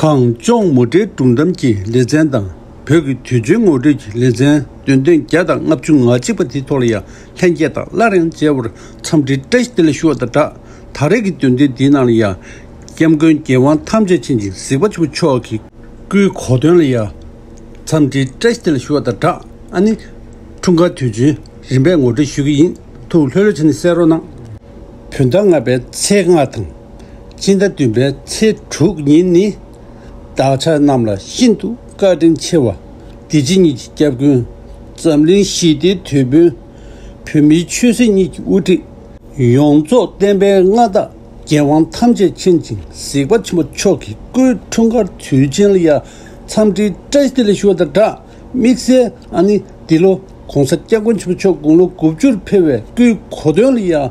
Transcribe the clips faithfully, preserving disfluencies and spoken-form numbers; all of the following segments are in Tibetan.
གངས་ལྗོངས་མུ་འབྲེལ་སྒྲུང་གཏམ་གྱི་ལེ་ཚན་དང་། བོད་ཀྱི་དུས་ཆེན་ངོ་སྤྲོད་ཀྱི་ལེ་ཚན། འདོན་ཐེངས་བརྒྱ་དང་ལྔ་བཅུ་ང་གཅིག་པ་དེའི་ཐོག་ལ་ཡང་ལྷན་རྒྱས་དང་སླར་ཡང་མཇལ་བར་འཚམས་འདྲི་བཀྲ་ཤིས་བདེ་ལེགས་ཞུ་བ་དང་སྦྲགས། ད་རེས་ཀྱི་འདོན་ཐེངས་འདིའི་ནང་ལ་ཡང་། སྐྱབས་མགོན་རྒྱལ་དབང་ཐམས་ཅད་མཁྱེན་ཅིང་གཟིགས་པ་ཆེན་པོ་མཆོག་གི་སྐུའི་གོ་སྟོན་ལ་ཡང་། འཚམས་འདྲི་བཀྲ་ཤིས་བདེ་ལེགས་ཞུ་བ་དང་སྦྲགས། ཨ་ནི། འཁྲུངས་སྐར་དུས་ཆེན་རིམ་པས་ངོ་སྤྲོད་ཞུ་གི་ཡིན། ཐུགས་ལྷོད་ལྷོད་བྱས་ནས་གསན་རོགས་གནང་། བོད་ཟླ་ལྔ་པའི་ཚེས་ལྔ་དང་། སྤྱི་ཟླ་བདུན་པའི་ཚེས་དྲུག་ཉིན་ནི། བདག་ཅག་རྣམས་ལ་ཤིན་ཏུ་བཀའ་དྲིན་ཆེ་བ། འདི་ཕྱི་གཉིས་ཀྱི་སྐྱབས་མགོན། འཛམ་གླིང་ཞི་བདེའི་དེད་དཔོན། བོད་མིའི་ཆོས་སྲིད་གཉིས་ཀྱི་དབུ་ཁྲིད། ཡོངས་རྫོགས་བསྟན་པའི་མངའ་བདག་རྒྱལ་དབང་ཐམས་ཅད་མཁྱེན་ཅིང་གཟིགས་པ་ཆེན་པོ་མཆོག་གི་སྐུའི་འཁྲུངས་སྐར་དུས་ཆེན་ལ་ཡང་འཚམས་འདྲི་བཀྲ་ཤིས་བདེ་ལེགས་ཞུ་བ་དང་སྦྲགས། དམིགས་བསལ་ཨ་ནི་འདི་ལོ་༸གོང་ས་༸སྐྱབས་མགོན་ཆེན་པོ་མཆོག་དགུང་ལོ་དགུ་བཅུར་ཕེབས་པའི་སྐུའི་གོ་སྟོན་ལ་ཡང་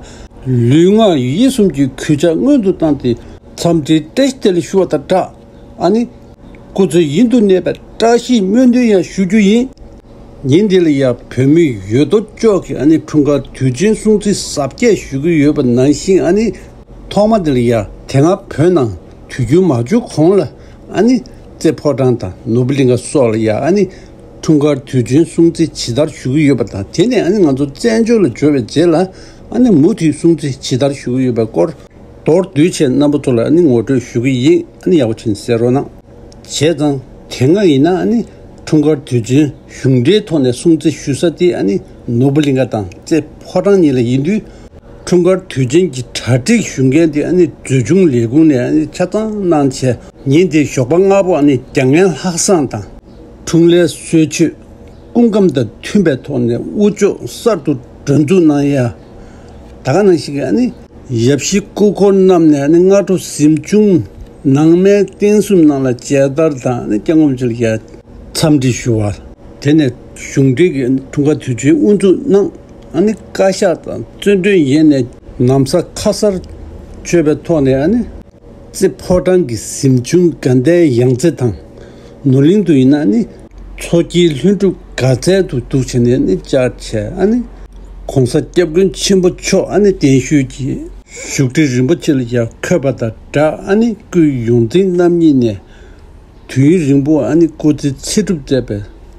ལུས་ངག་ཡིད་གསུམ་གྱི་གུས་ཕྱག་སྔོན་དུ་བཏང་སྟེ་འཚམས་འདྲི་བཀྲ་ཤིས་བདེ་ལེགས་ཞུ་བ་དང་སྦྲགས། ཨ་ནི། སྐུ་ཚེ་ཡུན་དུ་གནས་པའི་བཀྲ་ཤིས་སྨོན་འདུན་ཡང་ཞུ་རྒྱུ་ཡིན། ཉིན་འདི་ལ་ཡང་བོད་མི་ཡོད་དོ་ཅོག་གིས་ཨ་ནི་འཁྲུངས་སྐར་དུས་ཆེན་སྲུང་བརྩི་གཟབ་རྒྱས་ཞུ་གི་ཡོད་པ་ནང་བཞིན། ཨ་ནི་ཐོག་མ་འདི་ལ་ཡང་དེ་སྔ་བོད་ནང་དུས་འགྱུར་མ་བྱུང་གོང་ལ་ཨ་ནི་རྩེ་ཕོ་བྲང་དང་ནོར་བུ་གླིང་ཁ་སོགས་ལ་ཡང་ཨ་ནི་འཁྲུངས་སྐར་དུས་ཆེན་སྲུང་བརྩི་ཇི་ལྟར་ཞུ་གི་ཡོད་པ་དང་། དེ་ནས་ཨ་ནི་ང་ཚོ་བཙན་བྱོལ་ལ་འབྱོར་བའི་རྗེས་ལ་ཨ་ནི་མུ་མཐུད་སྲུང་བརྩི་ཇི་ལྟར་ཞུ་གི་ཡོད་པའི་སྐོར། མདོར་བསྡུས་བྱས་རྣམ་པ་ཚོ་ལ་ཨ་ནི་ངོ་སྤྲོད་ཞུ་གི་ཡིན། ཨ་ནི་ཡག་པོ་བྱས་ནས་གསན་རོགས་གནང་། བྱས་ཙང་དེ་སྔ་ཡིན་ན་ཨ་ནི་འཁྲུངས་སྐར་དུས་ཆེན་གཞུང་འབྲེལ་ཐོག་ནས་སྲུང་བརྩི་ཞུ་ས་དེ་ཨ་ནི་ནོར་བུ་གླིང་ཁ་དང་རྩེ་ཕོ་བྲང་གཉིས་ལ་ཡིན་དུས། འཁྲུངས་སྐར་དུས་ཆེན་གྱི་གྲ་སྒྲིག་ཞུ་མཁན་དེ་ཨ་ནི་མཛོད་ཆུང་ལས་ཁུངས་ནས་ཨ་ནི་ཆ་ཚང་གནང་བྱས། ཉིན་དེའི་ཞོགས་པ་སྔ་པོ་ཨ་ནི་རྒྱ་རྒན་ལྷག་བསམ་དང་། འཁྲུངས་ལྷའི་གསོལ་མཆོད། སྐུ་ཁམས་དང་མཐུན་པའི་ཐོག་ནས་དབུ་ལྕོག་གསར་དུ་སྒྲོན་འཛུགས་གནང་ཡ། ད་ག་ནང་བཞིན་གྱི་ཨ་ནི་ཡབ་གཞིས་སྐུ་འཁོར་རྣམས་ནས་ཨ་ནི་སྔ་དྲོ་གཟིམ་ཆུང་ནང་མའི་རྟེན་གསུམ་ནང་ལ་མཇལ་དར་དང་ཨ་ནི་སྐྱབས་མགོན་རིན་པོ་ཆེ་ལ་ཡ་འཚམས་འདྲི་ཞུ་བ། དེ་ནས་གཞུང་འབྲེལ་གྱི་འཁྲུངས་སྐར་དུས་ཆེན་དབུ་འཛུགས་གནང་། ཨ་ནི་བཀའ་ཤག་དང་བཙུན་དྲུང་ཡན་ནས་ན་བཟའ་ཁ་གསར་མཆོད་པའི་ཐོག་ནས་ཨ་ནི། རྩེ་ཕོ་བྲང་གི་གཟིམ་ཆུང་དགའ་ལྡན་ཡང་རྩེ་དང་། ནོར་གླིང་དུ་ཡིན་ན་ནི། མཚོ་སྐྱེས་ལྷུན་གྲུབ་དགའ་ཚལ་དུ་འདུག་བྱས་ནས་ནི་བཅར་བྱས། ཨ་ནི། ༸གོང་ས་༸སྐྱབས་མགོན་ཆེན་པོ་མཆོག་ཨ་ནི་གདན་ཞུས་ཀྱིས་བཞུགས་ཁྲི་རིན་པོ་ཆེ་ལ་ཡར་འཁོད་པ་དང་སྦྲགས། ཨ་ནི་སྐུའི་ཡོངས་འཛིན་རྣམ་གཉིས་ནས། དུས་ཡུན་རིང་པོ་ཨ་ནི་སྐུ་ཚེ་ཚེ་སྒྲུབ་མཛད་པའི་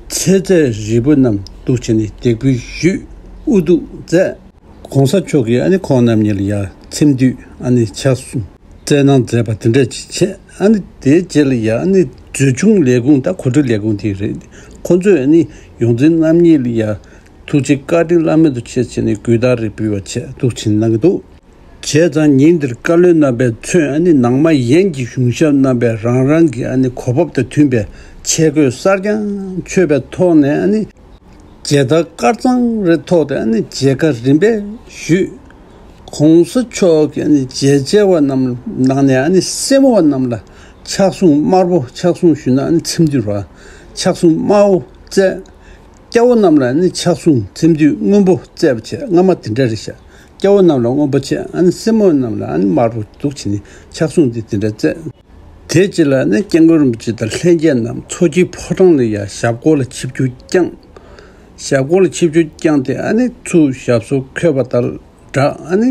ཚེ་ཚད་རིལ་བུ་རྣམས་འདུག་བྱས་ནས་འདེགས་འབུལ་ཞུས། དབུ་གཏུགས་མཛད། ༸གོང་ས་མཆོག་གིས་ཨ་ནི་ཁོང་རྣམ་གཉིས་ལ་ཡར་ཚེམས་མདུད་ཨ་ནི་ཕྱག་གསུམ་སྩལ་གནང་མཛད་པ་དེ་འདྲ་ཅིག་བྱས། ཨ་ནི་དེའི་རྗེས་ལ་ཡར་ཨ་ནི་མཛོད་ཆུང་ལས་ཁུངས་དང་གོ་སྒྲིག་ལས་ཁུངས་དེ་རེད། ཁོང་ཚོས་ཨ་ནི་ཡོངས་འཛིན་རྣམ་གཉིས་ལ་ཡར་ཐུགས་རྗེ་བཀའ་དྲིན་བླ་མེད་དུ་ཆེ་བྱས་ནས་གུས་དར་རེ་ཕུལ་བ་བྱས་འདུག་བྱས་གནང་གི་འདུག་བྱས་ཙང་ཉིན་འདིར་བཀའ་བློན་རྣམ་པས་མཚོན་ཨ་ནི་ནང་མ་ཡན་གྱི་གཞུང་ཞབས་རྣམ་པས་རང་རང་གི་ཨ་ནི་གོ་བབ་དང་མཐུན་པའི་ཆས་གོས་གསར་རྐྱང་མཆོད་པའི་ཐོག་ནས་ཨ་ནི། མཇལ་དར་དཀར་གཙང་རེ་ཐོགས་ཏེ་ཨ་ནི་མཇལ་ཁ་རིམ་པས་ཞུས། ༸གོང་ས་མཆོག་གིས་ཨ་ནི་མཇལ་མཇལ་བ་རྣམས་ནང་ནས་ཨ་ནི་སེར་མོ་བ་རྣམས་ལ་ཕྱག་ཟུང་དམར་པོ། ཕྱག་ཟུང་ཞུས་ན་ཨ་ནི་ཚེམས་མདུད་ར། ཕྱག་ཟུང་དམར་པོ་བསྩལ། སྐྱ་བོ་རྣམས་ལ་ཨ་ནི་ཕྱག་ཟུང་ཚེམས་མདུད་སྔོན་པོ་བསྩལ་བ་བྱས། སྔ་མ་དེ་འདྲ་རེད་ཤག་སྐྱ་བོ་རྣམས་ལ་སྔོན་པོ་བྱས། ཨ་ནི་སེར་མོ་རྣམས་ལ་ཨ་ནི་དམར་པོ་འདུག་བྱས་ནས་ཕྱག་ཟུང་འདི་དེ་འདྲ་བསྩལ། དེ་རྗེས་ལ་ནི་སྐྱབས་མགོན་རིན་པོ་ཆེ་དང་ལྷན་རྒྱས་རྣམས་མཚོ་སྐྱེས་ཕོ་བྲང་ལ་ཡར་ཞབས་སྐོར་ལ་ཆིབས་བསྒྱུར་བསྐྱངས། ཞབས་སྐོར་ལ་ཆིབས་བསྒྱུར་བསྐྱངས་ཏེ་ཨ་ནི་ཚུར་ཞབས་སོར་འཁོད་པ་དང་སྦྲགས། ཨ་ནི་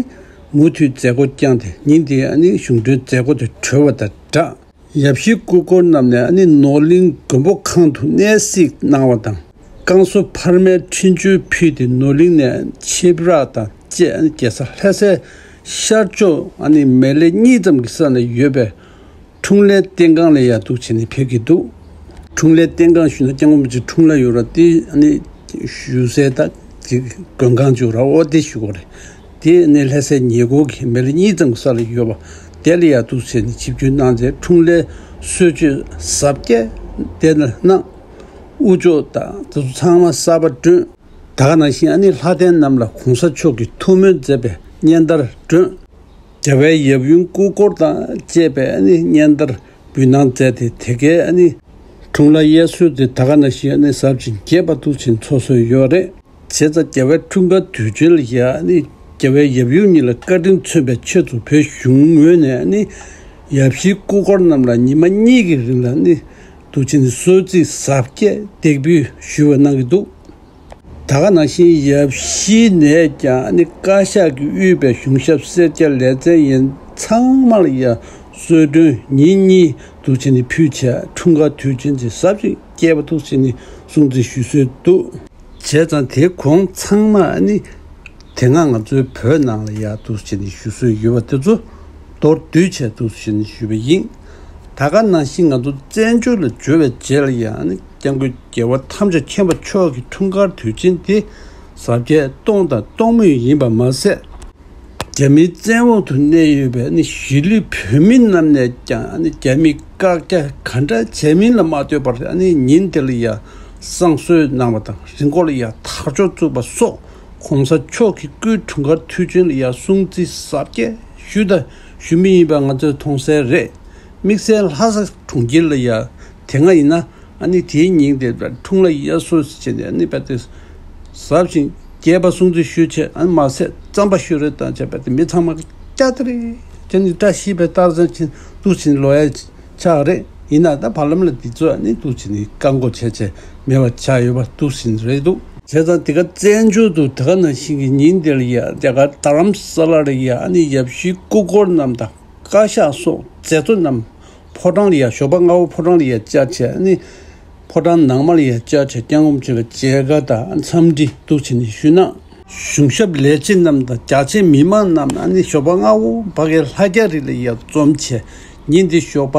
མུ་མཐུད་མཛད་སྒོ་བསྐྱངས་ཏེ་ཉིན་དེའི་ཨ་ནི་གཞུང་འབྲེལ་མཛད་སྒོ་དེ་གྲོལ་བ་དང་སྦྲགས། ཡབ་གཞིས་སྐུ་འཁོར་རྣམས་ནས་ཨ་ནི་ནོར་གླིང་མགོན་པོ་ཁང་དུ་གནས་གཟིགས་གནང་བ་དང་། བསྐང་གསོ་འཕར་མའི་འཕྲིན་བཅོལ་ཕུལ་ཏེ་ནོར་གླིང་ནས་ཆིབས་རགས་དང་བཅས་ཨ་ནི་རྒྱལ་ས་ལྷ་སའི་ཤར་ཕྱོགས་ཨ་ནི་མལ་ལེ་གཉིས་ཙམ་གྱི་ས་ལ་ཡོད་པའི། འཁྲུངས་ལྷའི་རྟེན་ཁང་ལ་ཡར་འདུག་བྱས་ནས་ཕེབས་ཀྱི་འདུག་འཁྲུངས་ལྷའི་རྟེན་ཁང་ཞུས་ན་སྐྱབས་མགོན་རིན་པོ་ཆེ་འཁྲུངས་ལྷ་ཡོད་ར་དེ་ཨ་ནི་བཞུགས་སའི་ད་དེ་མགོན་ཁང་ཅིག་ཡོད་ར། འོ་དེ་ཞུ་དགོས་རེད། དེ་ནི་ལྷ་སའི་ཉེ་འཁོར་གྱི་མལ་ལེ་གཉིས་ཙམ་གྱི་ས་ལ་ཡོད་པ་དེ་ལ་ཡར་འདུག་བྱས་ནས་ཆིབས་བསྒྱུར་གནང་རྗེས་འཁྲུངས་ལྷའི་གསོལ་མཆོད་གཟབ་རྒྱས་དེ་ལ་གནང་། དབུ་ལྕོག་དང་དེ་ཚོ་ཚང་མ་གསར་པ་བསྒྲོན། ད་ག་ནང་བཞིན་ཨ་ནི་ལྷ་ལྡན་རྣམས་ལ་གོང་ས་མཆོག་གིས་ཐུགས་སྨོན་མཛད་པའི་སྙན་དར་བསྒྲོན། རྒྱལ་བའི་ཡབ་ཡུམ་སྐུ་འཁོར་དང་བཅས་པའི་ཨ་ནི་སྙན་དར་འབུལ་གནང་མཛད་དེ། དེ་གའི་ཨ་ནི་འཁྲུངས་ལྷ་དབྱར་གསོལ་དེ་ད་ག་ནང་བཞིན་ཨ་ནི་གཟབ་ཅིང་རྒྱས་པ་འདུག་བྱས་ནས་ཚོགས་སྲོལ་ཡོད་རེད། བྱས་ཙང་རྒྱལ་བའི་འཁྲུངས་སྐར་དུས་ཆེན་ལ་ཡ་ཨ་ནི་རྒྱལ་བའི་ཡབ་ཡུམ་གཉིས་ལ་བཀའ་དྲིན་མཚོན་པའི་ཆེད་དུ་བོད་གཞུང་ངོས་ནས་ཨ་ནི་ཡབ་གཞིས་སྐུ་འཁོར་རྣམས་ལ་ཉི་མ་གཉིས་ཀྱི་རིང་ལ་ཨ་ནི་འདུག་བྱས་ནས་གསོལ་ཚིགས་གཟབ་རྒྱས་འདེགས་འབུལ་ཞུ་བ་གནང་གི་འདུག་ད་ག་ནང་བཞིན་ཡབ་གཞིས་ནས་ཀྱང་ཨ་ནི་བཀའ་ཤག་གིས་དབུས་པའི་གཞུང་ཞབས་སེར་སྐྱ་ལེ་ཚན་ཡན་ཚང་མ་ལ་ཡ་ གསོལ་མགྲོན་ཉིན་གཉིས་འདུག་བྱས་ནས་ཕུལ་བྱས། འཁྲུངས་སྐར་དུས་ཆེན་དེ་གཟབ་ཅིང་རྒྱས་པ་འདུག་བྱས་ནས་སྲུང་བརྩི་ཞུ་སྲོལ་འདུག་བྱས་ཙང་དེའི་གོང་ཚང་མ་ཨ་ནི་དེ་སྔ་ང་ཚོའི་བོད་ནང་ལ་ཡ་འདུག་བྱས་ནས་ཞུ་སྲོལ་ཡོད་པ་དེ་ཚོ་མདོར་བསྡུས་བྱས་འདུག་བྱས་ནས་ཞུས་པ་ཡིན། ད་ག་ནང་བཞིན་ང་ཚོ་བཙན་བྱོལ་ལ་འབྱོར་བའི་རྗེས་ལ་ཡ་ཨ་ནི་སྐྱབས་མགོན་རྒྱལ་བ་ཐམས་ཅད་མཁྱེན་པ་མཆོག་གི་འཁྲུངས་སྐར་དུས་ཆེན་དེ་གཟབ་རྒྱས་གཏོང་དང་གཏོང་མུས་ཡིན་པ་མ་ཟད། རྒྱ་མིའི་བཙན་འོག་ཏུ་གནས་ཡོད་པའི་ནི་གཞིས་ལུས་བོད་མི་རྣམས་ནས་ཀྱང་ནི་རྒྱ་མིས་བཀག་རྒྱ་ག་འདྲ་བྱས་མིན་ལ་མ་ལྟོས་པར་ནི་ཉིན་དེ་ལ་ཡ་བསང་གསོལ་གནང་བ་དང་། རི་མགོ་ལ་ཡ་དར་ལྕོག་བཙུགས་པ་སོགས་གོང་ས་མཆོག་གི་སྐུའི་འཁྲུངས་སྐར་དུས་ཆེན་ལ་ཡ་སྲུང་བརྩི་གཟབ་རྒྱས་ཞུས་དང་ཞུ་མུས་ཡིན་པ་ང་ཚོས་མཐོང་གསལ་རེད། དམིགས་བསལ་ལྷ་ས་གྲོང་ཁྱེར་ལ་ཡ་དེ་སྔ་ཡིན་ན། ཨ་ནི་དེའི་ཉིན་དེ་འཁྲུངས་ལྷ་ཡ་གསོལ་ཟེར་བྱས་ནས་ཨ་ནི་རྦད་དེ་གཟབ་ཅིང་རྒྱས་པ་སྲུང་བརྩི་ཞུས་བྱས། ཨ་ནི་མ་ཟད་རྩམ་པ་བཤུ་རེས་བཏང་བྱས། རྦད་དེ་མི་ཚང་མ་སྐྱ་ཏི་རེ་བྱས་ནས་བཀྲ་ཤིས་པའི་རྟགས་མཚན་ཅན་འདུག་བྱས་ནས་ལོ་ཡ་ཆགས་རེད། ཡིན་ན་ད་བར་ལམ་ལ་འདི་ཚོ་ཨ་ནི་འདུག་བྱས་ནས་བཀག་འགོག་བྱས་བྱས་མེད་པ་ཆགས་ཡོད་པ་འདུག་བྱས་ནས་རེད་འདུག་བྱས་ཙང་དེ་ག་བཙན་བྱོལ་དུ་དེ་ག་ནང་བཞིན་གྱི་ཉིན་དེ་ལ་ཡ་རྒྱ་གར་རྡ་རམ་ས་ལ་ལ་ཡ་ཨ་ནི་ཡབ་གཞིས་སྐུ་འཁོར་རྣམས་དང་། བཀའ་ཤག་སོགས་མཛད་གཙོ་རྣམས་ཕོ་བྲང་ལ་ཡ་ཞོགས་པ་སྔ་པོ་ཕོ་བྲང་ལ་ཡ་བཅར་བྱས། ཨ་ནི་ཕོ་བྲང་ནང་མ་ལ་ཡ་བཅར་བྱས། སྐྱབས་མགོན་ཆེན་པོ་མཇལ་ཁ་དང་འཚམས་འདྲི་འདུག་བྱས་ནས་ཞུས་ན། གཞུང་ཞབས་ལས་བྱེད་རྣམས་དང་རྒྱ་ཆེ་མི་མང་རྣམས་ཨ་ནི་ཞོགས་པ་སྔ་པོ་ཕ་གིའི་ལྷ་རྒྱ་རི་ལ་ཡ་འཛོམས་བྱས། ཉིན་དེ་ཞོགས་པ་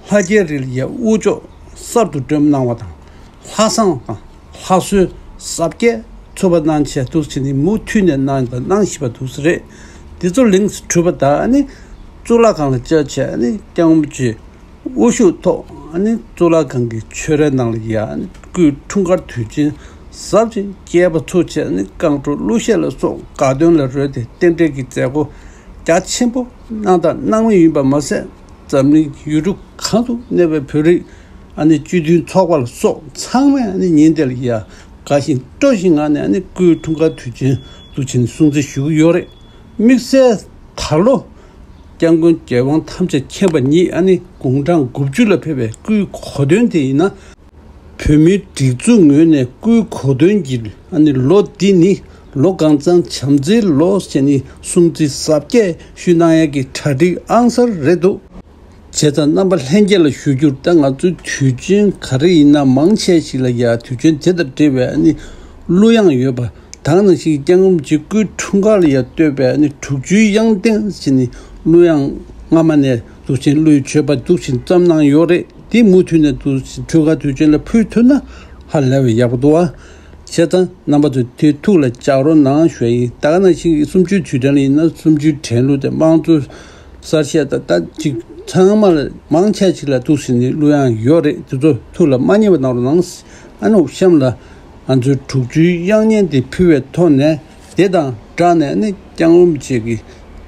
ལྷ་རྒྱ་རི་ལ་ཡ་དབུ་ལྕོག་གསར་དུ་སྒྲོན་གནང་བ་དང་། ལྷ་བསང་དང་ལྷ་གསོལ་གཟབ་རྒྱས་ཚུགས་པ་གནང་བྱས་འདུག་བྱས་ནས་མུ་མཐུད་ནས་གནང་དང་གནང་བཞིན་པ་འདུག་ས་རེད། འདི་ཚོ་ལིངས་གྲུབ་པ་དང་ཨ་ནི་གཙུག་ལག་ཁང་ལ་བཅར་བྱས། ཨ་ནི་སྐྱབས་མགོན་ཆེན་པོའི་དབུ་བཞུགས་ཐོག་ཨ་ནི་གཙུག་ལག་ཁང་གི་ཆོས་རའི་ནང་ལ་ཡ་ཨ་ནི་སྐུའི་འཁྲུངས་སྐར་དུས་ཆེན་གཟབ་ཅིང་རྒྱས་པ་ཚུགས་བྱས། ཨ་ནི་རྐང་བྲོ་གླུ་གཞས་ལ་སོགས་དགའ་སྟོན་ལ་རོལ་ཏེ་རྟེན་འབྲེལ་གྱི་མཛད་སྒོ་རྒྱ་ཆེན་པོ་གནང་དང་གནང་མུས་ཡིན་པ་མ་ཟད། འཛམ་གླིང་ཡུལ་གྲུ་གང་དུ་གནས་པའི་བོད་རིགས་ཨ་ནི་སྤྱི་མཐུན་ཚོགས་པ་ལ་སོགས་ཚང་མས་ཨ་ནི་ཉིན་དེ་ལ་ཡ་དགའ་ཞིང་སྤྲོ་ཞིང་ངང་ནས་ཨ་ནི་སྐུའི་འཁྲུངས་སྐར་དུས་ཆེན་འདུག་བྱས་ནས་སྲུང་བརྩི་ཞུ་གི་ཡོད་རེད། དམིགས་བསལ་ད་ལོ་སྐྱབས་མགོན་རྒྱལ་དབང་ཐམས་ཅད་མཁྱེན་པ་ཉིད་ཨ་ནི་དགུང་གྲངས་དགུ་བཅུ་ལ་ཕེབས་པའི་སྐུའི་གོ་སྟོན་དེ་ཡིན་ན། བོད་མིའི་སྒྲིག་འཛུགས་ངོས་ནས་སྐུའི་གོ་སྟོན་གྱི་ཨ་ནི་ལོ་འདི་ནི་ལོ་གང་བཟང་བྱམས་བརྩེའི་ལོ་ཟེར་ནས་སྲུང་བརྩི་གཟབ་རྒྱས་ཞུས་གནང་ཡག་གི་གྲ་སྒྲིག་ཨང་གསར་རེད་འདུག་བྱས་ཙང་རྣམ་པ་ལྷན་རྒྱས་ལ་ཞུ་རྒྱུར། ད་ང་ཚོའི་དུས་ཆེན་ག་རེ་ཡིན་ན་མང་ཆེ་ཞིག་ལ་ཡ་དུས་ཆེན་དེ་དང་འབྲེལ་བའི་ཨ་ནི་གླུ་དབྱངས་ཡོད་པ། ད་ག་ནང་བཞིན་སྐྱབས་མགོན་རིན་པོ་ཆེའི་སྐུའི་འཁྲུངས་སྐར་ལ་ཡ་བསྟོད་པའི་ཨ་ནི་དྲུག་ཅུའི་དབྱངས་ལྡན་ཟེར་ནས་གླུ་དབྱངས་སྔ་མ་ནས་འདུག་བྱས་གླུའི་མཆོད་པ་འདུག་བྱས་བརྩམས་གནང་ཡོད་རེད། དེ་མུ་མཐུད་ནས་འདུག་བྱས་འཁྲུངས་སྐར་དུས་ཆེན་ལ་ཕུལ་ཐུབ་ན་ཧ་ལས་པའི་ཡག་པོ་འདུག་ཨ། བྱས་ཙང་རྣམ་པ་ཚོས་དེ་ཐུགས་ལ་འཇགས་རོགས་གནང་ཞུ་ཡ་ཡིན། ད་ག་ནང་བཞིན་གསུམ་བཅུའི་དུས་དྲན་ལ་ཡིན་ན་གསུམ་བཅུའི་དྲན་གླུ་དེ་དམངས་གཙོའི་གསར་བཤད་དང་ད་ཅིག་ཚང་མ་ལ་མང་ཆེ་ཅིག་ལ་འདུག་བྱས་ནས་གླུ་དབྱངས་ཡོད་རེད། དེ་ཚོ་ཐུགས་ལ་མ་ཉེས་པ་གནང་རོགས་གནང་། ཨ་ནི་གཤམ་ལ་ང་ཚོའི་དྲུག་ཅུའི་དབྱངས་སྙན་དེ་ཕུལ་བའི་ཐོག་ནས། དེ་དང་སྦྲགས་ནས་ནི་སྐྱབས་མགོན་རིན་པོ་ཆེ་གི་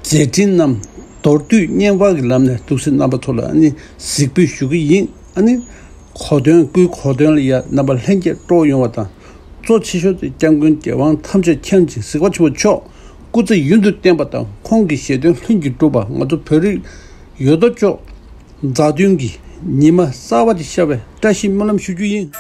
མཛད་འཕྲིན་རྣམས་མདོར་བསྡུས་བརྙན་པར་གྱི་ལམ་ནས་འདུག་སེ་རྣམ་པ་ཚོ་ལ་ནི་གཟིགས་འབུལ་ཞུ་གི་ཡིན། ཨ་ནི་གོ་སྟོན་སྐུའི་གོ་སྟོན་ལ་ཡ་རྣམ་པ་ལྷན་རྒྱས་སྤྲོ་ཡོང་བ་དང་། གཙོ་ཆེ་ཤོས་དེ་སྐྱབས་མགོན་རྒྱལ་དབང་ཐམས་ཅད་མཁྱེན་ཅིང་གཟིགས་པ་ཆེན་པོ་མཆོག་སྐུ་ཚེ་ཡུན་དུ་བརྟན་པ་དང་། ཁོང་གི་བཞེད་དོན་ལྷུན་གྱིས་གྲུབ་པ། ང་ཚོ་བོད་རིགས་ཡོད་དོ་ཅོག་མཛའ་མཐུན་གྱི་ཉི་མ་གསར་བ་དེ་ཤར་བའི་བཀྲ་ཤིས་སྨོན་ལམ་ཞུ་རྒྱུ་ཡིན།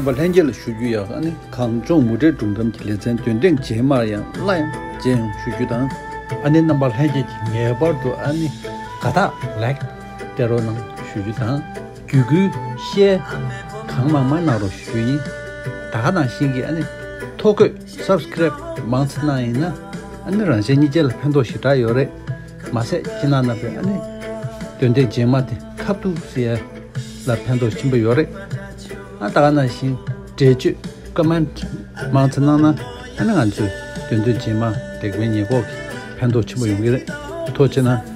རྣམ་པ་ལྷན་རྒྱས་ལ་ཞུ་རྒྱུ་ཡང་ཨ་ནི་གངས་ལྗོངས་མུ་འབྲེལ་སྒྲུང་གཏམ་གྱི་ལེ་ཚན་འདོན་ཐེངས་རྗེས་མར་ཡང་སླར་ཡང་མཇལ་ཡོང་ཞུ་རྒྱུ་དང་། ཨ་ནི་རྣམ་པ་ལྷན་རྒྱས་ཀྱིས་ངེས་པར་དུ་ཨ་ནི་དགའ་རྟགས་ལའིཀ་སྟེར་རོགས་གནང་ཞུ་རྒྱུ་དང་། བརྒྱུད་སྐུལ་ཤེར་གང་མང་མང་གནང་རོགས་ཞུ་རྒྱུ་ཡིན། ད་ག་ནང་བཞིན་གྱི་ཨ་ནི་ཐོ་འགོད་སབ་སི་ཀེ་རེབ་མང་ཙམ་གནང་ཡིན་ན་ཨ་ནི་རང་གཞན་གཉིས་ཆ་ལ་ཕན་ཐོགས་ཞེ་དྲག་ཡོད་རེད། མ་ཟད་ཁྱེད་རྣམ་པས་ཨ་ནི་འདོན་ཐེངས་རྗེས་མ་དེ་ཁ་ཐུག་ཟེར་ཡ་ལ་ཕན་ཐོགས་ཆེན་པོ་ཡོད་རེད། ཨ་ད་ག་ནང་བཞིན་འགྲེལ་བརྗོད་ཀོ་མེན་ཊི་མང་ཙམ་གནང་ན་ཨ་ནི་ང་ཚོས་འདོན་ཐེངས་རྗེས་མ་དེ་གའི་ཉེས་འགོག་གི་ཕན་ཐོགས་ཆེན་པོ་ཡོང་གི་རེད། ཐུགས་རྗེ་གནང་།